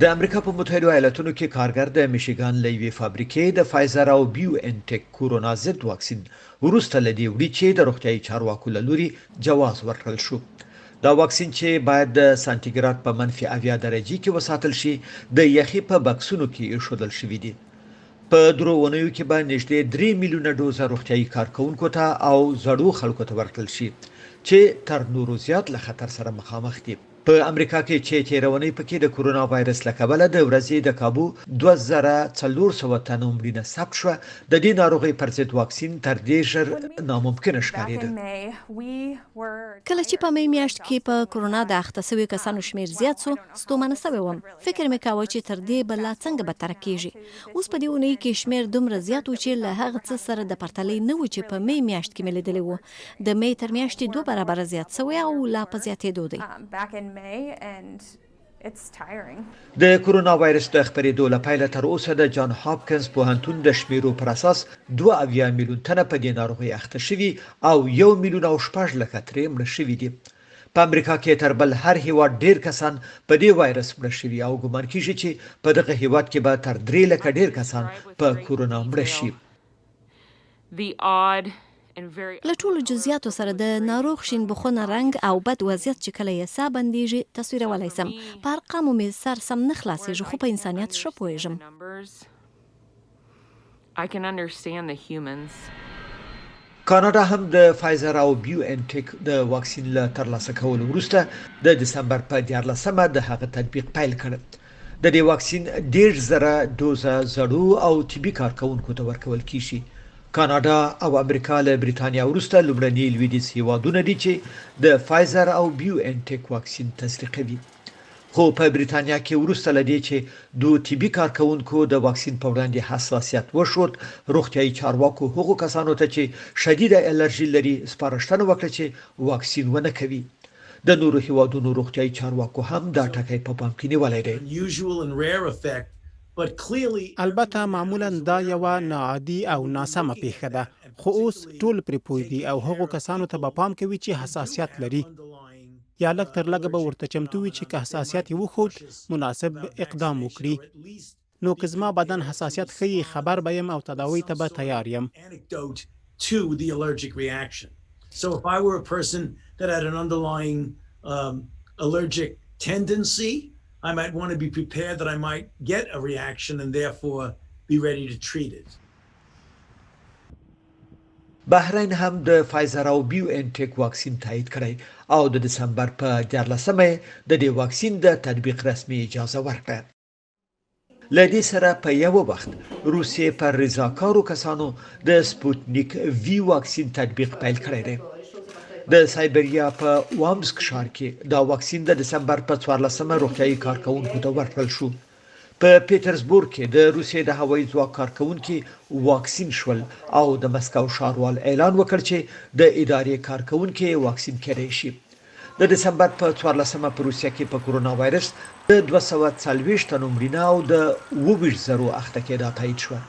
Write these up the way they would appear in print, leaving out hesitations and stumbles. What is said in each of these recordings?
د امریکا په متحدو ایالتونو کې کارګر د میشیګان له یوې فابریکې د فایزر او بیو ان ټیک کورونا ضد واکسین وروسته له دې وړي چې د روغتیايي چارواکو له لوري جواز ورکړل شو. دا واکسین چې باید د سانتیګراد په -70 درجې کې وساتل شي، د یخي په بکسونو کې ایښودل شوي دي. په درو اونیو کې به نږدې 3 میلیونه ډوزه روغتیايي کارکوونکو ته او زړو خلکو ته ورکړل شي چې تر نورو زیات له خطر سره مخامخ دي. په امریکا کې چې تېره اونۍ پکې د کورونا وایرس له کبله د ورځې د کابو 2400 تنو مړینه ثبت شوه، د دې ناروغۍ پر ضد واکسین تر دې ژر ناممکنه ښکارېده. کله چې په مې میاشت کې په کورونا د اخته شویو کسانو شمېر زیات شو، ستومانه شوې وم. فکر مې کاوه چې تر دې به لا څنګه بدتره کېږي. اوس په دې اونۍ کې شمېر دومره زیات و چې له هغه څه سره د پرتلې نه و چې په مې میاشت کې مې لیدلي وو. د مې تر میاشتې دوه برابره زیات شوی او لا په زیاتېدو دی. د کورونا وایرس د خپرېدو له پیله تر اوسه د جان هاپکنز پوهنتون د شمېرو پر اساس 72 میلیون تنه په دې ناروغۍ اخته شوي او یو میلیون او شپږ لکه ترې مړه شوي دي. په امریکا کې تر بل هر هیواد ډیر کسان په دې وایرس مړه شوي او ګمان کیږي چې په دغه هیواد کې به تر 3 لکه ډیر کسان په کورونا مړه شي. له ټولو جزیاتو سره د ناروغ شین بخونه رنګ او بد وضعیت چې کله یې ساه بندیږي تصویرولای شم. په ارقامو مې سر سم نه خلاصیږي خو په انسانیت ښه پوهیږم. کاناډا هم د فایزر او بیو ان ټیک د واکسین له ترلاسه کولو وروسته د دسمبر په 13مه د هغه تطبیق پیل کړ. د دې واکسین 30,000 ډوزه زړو او طبي کارکوونکو ته ورکول کیږي. کاناډا او امریکا له بریتانیا وروسته لومړني لویدیځ هیوادونه دي چې د فایزر او بیو ان ټیک واکسین تزریقوي. خو په بریتانیا کې وروسته له دې چې دوو طبي کارکوونکو د واکسین په وړاندې حساسیت وښود، روغتیايي چارواکو هغو کسانو ته چې شدیده الرژي لري سپارښتنه وکړه چې واکسین ونه کوي. د نورو هیوادونو روغتیايي چارواکو هم دا ټکی په پام کې نیولی دی. البته معمولاً دا یوه ناعادي او ناسمه پېښه ده، خو اوس ټول پرې پوه دي او هغو کسانو ته به پام کوي چې حساسیت لري. یا لږ تر لږه به ورته چمتو وي چې که حساسیت یې وښود، مناسب اقدام وکړي. نو که زما بدن حساسیت ښيي، خبر به یم او تداوۍ ته به تیار یم. بحرین هم د فایزر او بیو ان ټیک واکسین تایید کړی او د دسمبر په 13مه یې د دې واکسین د تطبیق رسمي اجازه ورکړه. له دې سره په یوه وخت روسیې پر رضاکارو کسانو د سپوتنیک وي واکسین تطبیق پیل کړی دی. د سایبریا په وامسک ښار کې دا واکسین د دسمبر په 14مه روغتیايي کارکوونکو ته ورکړل شو. په پیټرزبورګ کې د روسیې د هوایي ځواک کارکوونکي واکسین شول او د مسکو ښاروال اعلان وکړ چې د ادارې کارکوونکي یې واکسین کېدای شي. د دسمبر په 14مه په روسیه کې په کرونا وایرس د 240 تنو مړینه او د 27 زرو اخته کېدا تایید شوه.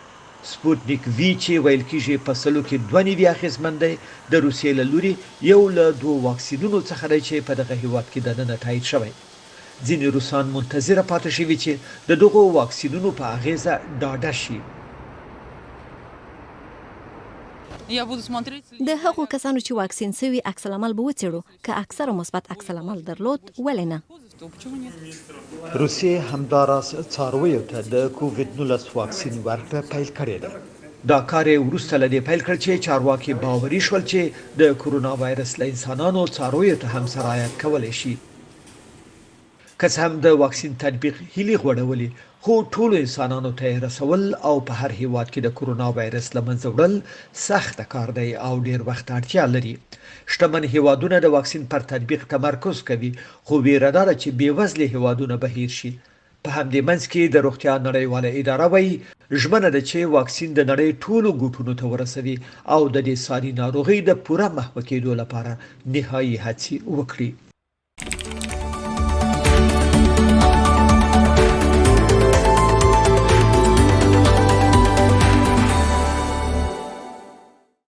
سپوتنیک وي چې ویل کېږي په سلو کې 92 اغېزمن دی، د روسیې له لوري یو له دوو واکسینونو څخه دی چې په دغه هېواد کې دننه تایید شوی. ځینې روسان منتظره پاتې شوي چې د دغو واکسینونو په اغېزه ډاډه شي. د هغو کسانو چې واکسین شوي عکس العمل به وڅېړو، که اکثرو مثبت عکس العمل درلود، ولې نه؟ روسیې همداراز څارویو ته د کووید 19 واکسین ورکړه پیل کړې ده. دا کار یې وروسته له دې پیل کړ چې چارواکي باوري شول چې د کرونا وایرس له انسانانو څارویو ته هم سرایت کولی شي. که څه هم د واکسین تطبیق هیلې غوړولې، خو ټولو انسانانو ته یې رسول او په هر هیواد کې د کرونا وایرس له منځه وړل سخته کار دی او ډیر وخت ته اړتیا لري. شتمن هیوادونه د واکسین پر تطبیق تمرکز کوي، خو ویره دا ده چې بې وزلي هیوادونه به هیر شي. په همدې منځ کې د روغتیا نړیواله اداره وایي، ژمنه ده چې واکسین د نړۍ ټولو ګوټونو ته ورسوي او د دې ساري ناروغۍ د پوره محوه کېدو لپاره نهایي هڅې وکړي.